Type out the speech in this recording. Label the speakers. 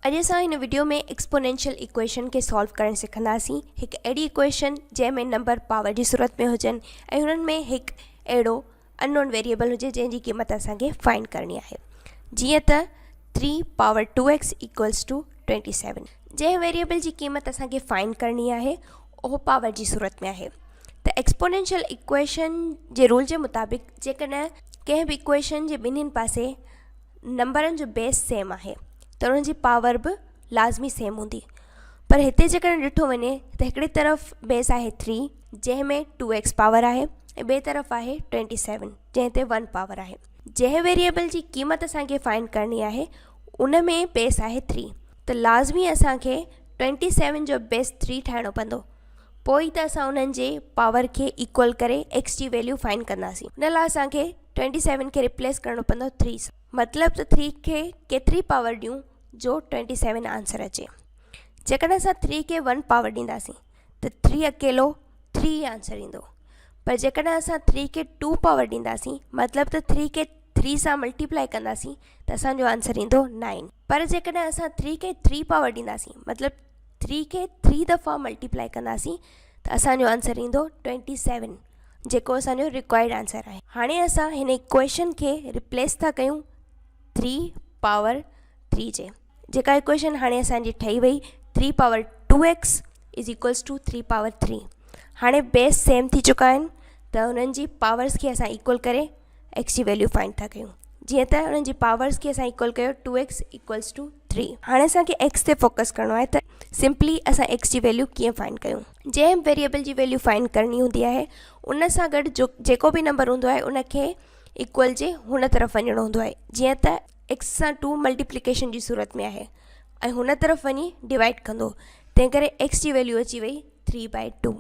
Speaker 1: اڄ اسان هن وڊيو ۾ ايڪسپونينشل ايڪويشن کي سالو ڪرڻ سکنداسين. هڪ اهڙي ايڪويشن جنهن ۾ نمبر پاور جي صورت ۾ هجن ۽ انهن ۾ هڪ اهڙو اننون ويريبل هجي جنهن جي قيمت اسان کي فائنڊ ڪرڻي آهي. جيئن ته 3 پاور 2x equals to 27. جنهن ويريبل جي قيمت اسان کي فائنڊ ڪرڻي آهي اهو پاور جي صورت ۾ آهي ته ايڪسپونينشل ايڪويشن جي رول جي مطابق جيڪڏهن ڪنهن به ايڪويشن جي ٻنهين پاسي نمبرن جو بيس سيم آهي ته انهن جي پاور به لازمي سيم هوندي پر هتي جيڪڏهن ڏٺو وڃي ته هڪڙي طرف بيس آهي ٿري جنهن ۾ ٽو ايڪس پاور آهي ۽ ٻئي طرف آهي ٽوينٽي سيون جنهن تي ون پاور آهي. جنهن ويريبل جي قيمت اسان کي فائنڊ ڪرڻي آهي ان ۾ بيس آهي ٿري ته لازمي اسان کي ٽوينٽي سيون جو بيس ٿري ٺاهڻو پوندو پوء ئي ته اسان انهن جي پاور کي ايڪول ڪري ايڪس جي ويليو فائنڊ ڪنداسين ان لاء اسان کي ٽوينٽي سيون کي ريپليس ڪرڻو پوندو ٿري سان مطلب ته ٿري کي ڪيتري پاور ڏيون جو ٽوينٽي سيون آنسر اچي. جيڪڏهن اسان ٿري کي ون پاور ڏينداسين ته ٿري اڪيلو ٿري ئي آنسر ايندو پر جيڪڏهن اسان ٿري کي ٽو پاور ڏينداسين مطلب ته ٿري کي ٿري سان ملٽيپلائي ڪنداسين ته اسان جو آنسر ايندو نائن پر جيڪڏهن اسان ٿري کي ٿري پاور ڏينداسين مطلب ٿري کي ٿري دفعا ملٽيپلائي ڪنداسين ته اسان جو آنسر ايندو ٽوينٽي سيون جيڪو اسان جو رڪوائرڊ آنسر آهي. هاڻي اسان هن ايڪويشن کي ريپليس ٿا ڪيون ٿري پاور ٿري جي جيڪا ايڪويشن هاڻي اسان جي ٺهي وئي three power two x is equals to three power three. هاڻي بيس سيم ٿي چڪا آهن ته انهن جي پاورس کي اسان ايڪول ڪري ايڪس جي ويليو فائنڊ ٿا ڪيون. جيئن ته انهن جي پاورس کي اسان ايڪول ڪيو two x equals to three. هاڻي اسان کي ايڪس تي فوڪس ڪرڻو آهي ته سمپلي اسان ايڪس جي ويليو ڪيئن فائنڊ ڪيون. جنهن به ويريبل جي ويليو فائنڊ ڪرڻي هوندي آهي ان سان گڏ جو جيڪو به نمبر هوندو آهي ان کي ايڪول جي هن طرف وڃڻو هوندو آهي. جيئن ته ايڪس سان ٽو ملٽيپليڪيشن جي صورت ۾ آهي ۽ هن طرف وڃي ڊوائيڊ ڪندو تنهن ڪري ايڪس جي ويليو اچي وئي ٿري بائي ٽو.